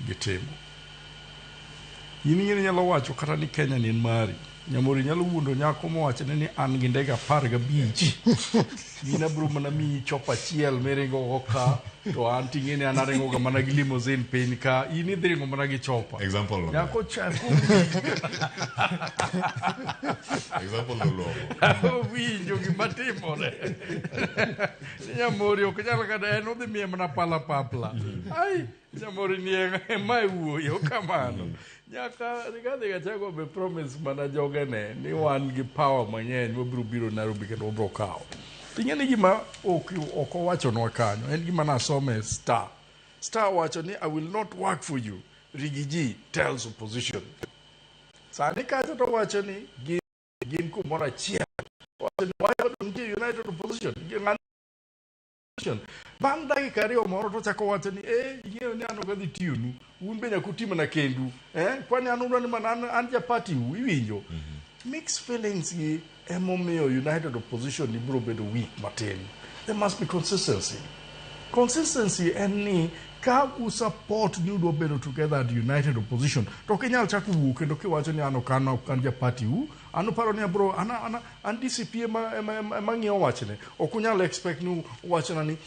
Gitimo. In ing'e ni inyalo wacho kata ni Kenya ni en mari. Nyamori nyalo wuondo nyako mowachone ni an gi ndege 15. In abiro mana miyi chop achiel miringo go ka to an ting'e ni an aringo ga mana gi limousine piny ka in idhi ringo mana gi chopa. Example no. Nyako chako Example no long'o. winjo gima timore. Nyamori ok nyal kata en odhi miye mana pala papla. Ai Nyamori ni ema wuoyo kamano. Nyaka Rigathi Gachagua be promise mana jogene ni wan gi power mang'eny wabiro biro Nairobi kendo wabiro kawo. Ing'e ni gima ok owachonwa kanyo en gima nasome Star. Star wacho ni I will not work for you. Riggy G tells opposition. Sani kacha to wacho ni gin kumoro achiel. Wacho ni why nitie United Opposition. Gin Bang' dakika ariyo moro to chako wacho ni eh, ing'eyo ni an ok adhi tiyonu, un be nyaka uti mana kendu. Eh, kwani an udwa ni mana an ja party u, iwinjo? Mixed feelings gi emomiyo United Opposition ni biro bedo weak matin. There must be consistency. Consistency en ni ka u support ni udwa bedo together at United Opposition to ok inyal chako wuok kendo kiwacho ni an ok an ok an ja party u an uparo ni abro an DCP ema ng'iyo wachne ok unyal expect ni uwachona ni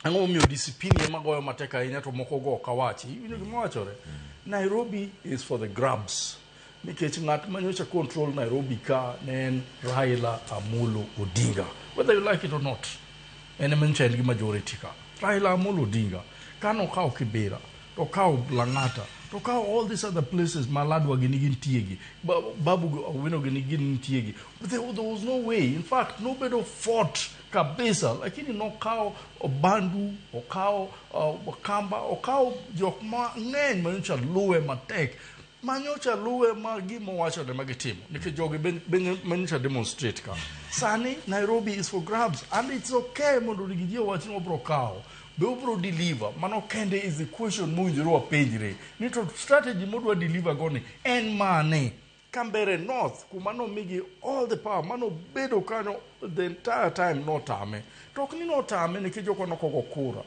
ang'o momiyo DCP ni ema goyo matek ahinya to moko go ok awachi iwinjo gima wachore Nairobi is for the grabs nikech ng'at manyocha control Nairobi ka ne en Raila Amolo Odinga whether you like it or not en ema nyocha en gi majority ka Raila Amolo Odinga kanokawo Kibera to okawo Lang'ata to okawo all these other places ma ladwa gi nigi ntiegi Babu Owino gi nigi ntiegi there was no way in fact nobedo fought kabisa lakini nokawo Bandu okawo Kamba okawo jok mang'eny manyocha luwe matek manyocha luwe ma gima owacho ne magitimo nikech jogi be manyocha demonstrate ka sani Nairobi is for grabs and it's okay mondo Riggy G owach ni wabro kawo be obro deliver mano kende is the question mowinjore wapenjre ni to strategy modwa deliver go ni en mane Kambere North kuma nomigi all the power manobedo kanyo the entire time notame to ok ni notame nikech joko nokogo kura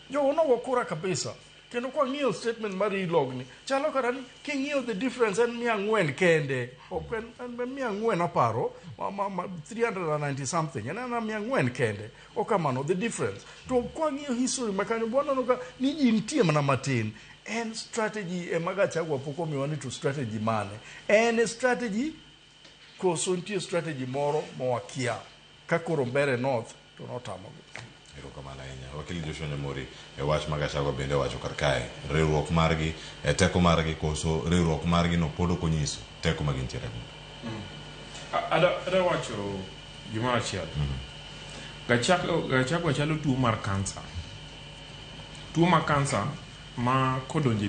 jogo nogo kura kabisa kendo kwang'iyo statement mar ilog ni chalo kata ni king'iyo the difference en 400 kende ok en 400 aparo ma 390 something en ana 400 kende ok kamano the difference to kwang'iyo history ma kanyo bwaneno ka ni ji nitie mana matin en strategy ema Gachagua pok omiwa ni to strategy mane en strategy koso nitie strategy moro mawakia ka koro Mbeere North to notamogi. Erokamano ahinya. Wakili Joshua Nyamori e wach ma Gachagua bende owacho kar kae, riwruok margi, e teko margi koso riwruok margi no pod ok onyiso teko ma gintiere godo. Ada wacho gimoro achiel. Gachagua chalo tuo mar kansa. Tuo mar kansa ma kodonje